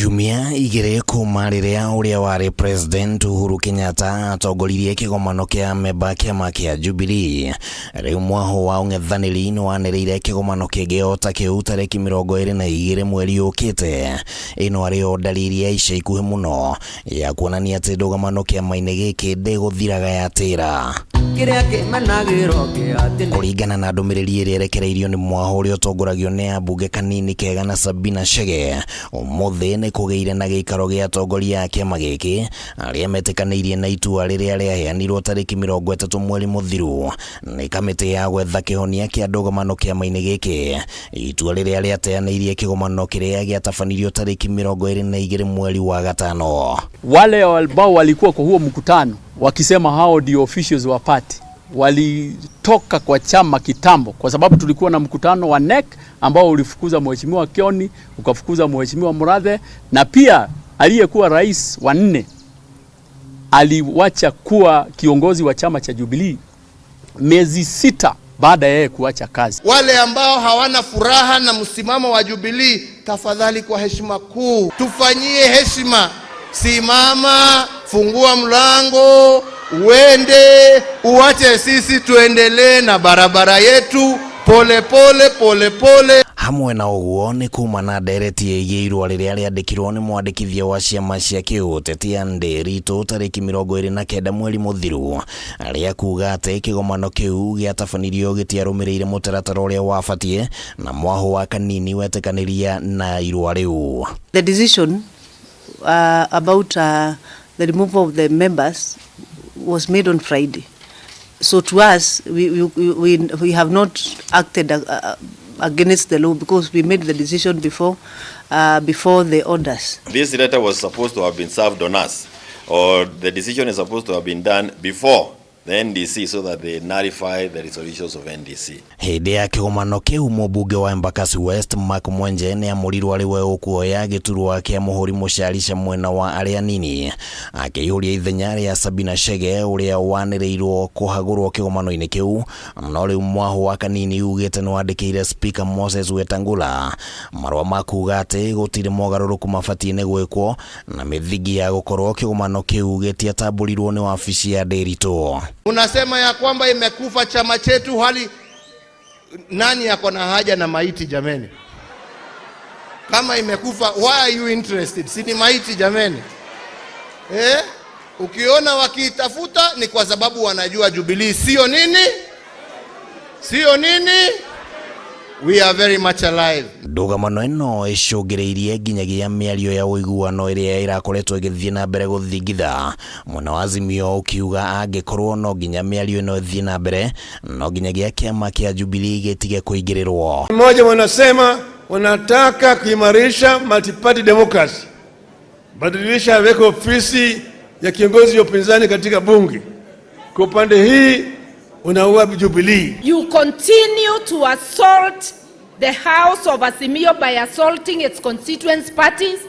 Ciumia 2 kuma rĩrĩa ũrĩa warĩ President Uhuru Kenyatta atongoririe kĩgomano kĩa amemba kĩama kĩa Jubilee, rĩu mwahũ wa ũng'ethanĩri nĩwanĩrĩire kĩgomano kĩngĩ o ta kĩu tarĩki 22 mweri ũkĩte. Ĩno arĩ yo ndariri ya ica ikuhĩ mũno ya kuonania atĩ ndũgamano kĩama-inĩ gĩkĩ ndĩgũthiraga yatĩra. Kĩrĩa kĩmenagĩrwo kĩa tene. Kũringana na ndũmĩrĩri ĩrĩa ĩrekereirio nĩ mwahũ ũrĩa ũtongoragio nĩ ambunge Kanini Kega na Sabina Chege, ũmũthĩ nĩ kũgĩire na gĩikaro gĩa atongoria a kĩama gĩkĩ arĩa metĩkanĩirie na itua rĩrĩa rĩaheanirwo tarĩki 30 mweri mũthiru nĩ kamĩtĩ ya gwetha kĩhonia kĩa ndũgamano kĩama-inĩ gĩkĩ. Itua rĩrĩa rĩateanĩirie kĩgomano kĩrĩa gĩatabanirio tarĩki 22 mweri wa gatano. Wale ambao walikuwa kwa huo mkutano wakisema hao ndio officials wa party walitoka kwa chama kitambo, kwa sababu tulikuwa na mkutano wa NEC ambao ulifukuza Mheshimiwa Kioni, ukafukuza Mheshimiwa Murathe, na pia aliyekuwa rais wa 4 aliwacha kuwa kiongozi wa chama cha Jubilee miezi 6 baada ya yeye kuacha kazi. Wale ambao hawana furaha na msimamo wa Jubilee, tafadhali kwa heshima kuu tufanyie heshima. Simama, fungua mlango, uende, uache sisi tuendelee na barabara yetu pole pole pole pole. Hamwe na ũguo nĩ kuma na ndereti ĩgiĩ irũa rĩrĩa rĩandĩkirwo nĩ mwandĩkithia wa ciama cia kĩũteti Ndiritu tarĩki 29 mweri mũthiru rĩa kuga atĩ kĩgomano kĩu gĩatabanirio gĩtiarũmĩrĩire mũtaratara ũrĩa wabatiĩ na mwahũ wa Kanini wetĩkanĩria na irũa rĩu. The decision about the removal of the members was made on Friday. So to us, we have not acted against the law because we made the decision before the orders. This letter was supposed to have been served on us, or the decision is supposed to have been done before the NDC so that they nullify the resolutions of NDC. Hĩndĩ ya kĩgomano kĩu mũmbunge wa Embakasi West Mark Mwenje nĩ amũrirwo arĩ we ũkuoya gĩturwa kĩa mũhũri mũcarica mwena wa arĩa anini, akĩihũria ithenya rĩa Sabina Chege ũrĩa wanĩrĩirwo kũhagũrwo kĩgomano-inĩ kĩu, no rĩu mwahũ wa Kanini ugĩte nĩ wandĩkĩire Speaker Moses Wetangula marũa ma kuga atĩ gũtirĩ mogarũrũku mabatiĩ nĩ gwĩkwo na mĩthingi ya gũkorwo kĩgomano kĩu gĩtiatambũrirwo nĩ wabici ya Ndiritu. Unasema ya kwamba imekufa chama chetu, hali nani yako na haja na maiti jameni? Kama imekufa, why are you interested? Si ni maiti jameni? Ukiona wakiitafuta ni kwa sababu wanajua Jubilee sio nini? Sio nini? We are very much alive. Ndũgamano ĩno ĩcũngĩrĩirie nginyagia mĩario ya ũiguano ĩrĩa ĩrakoretwo ĩgĩthiĩ na mbere gũthingitha, mwena wa Azimio ũkiuga angĩkorwo no nginya mĩario ĩno ĩthiĩ na mbere no nginyagia kĩama kĩa Jubilee gĩtige kũingĩrĩrwo. Mmoja wanasema wanataka kuimarisha multi-party democracy, badilisha, weka ofisi ya kiongozi wa upinzani katika bunge. Kwa upande hii unaua Jubilee. You continue to assault the house of Azimio by assaulting its constituent parties.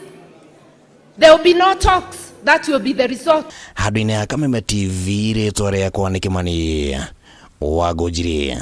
There will be no talks. That will be the result. Handũ-inĩ ha Kameme TV, rĩtwa rĩakwa nĩ Kĩmani wa Ngũnjiri.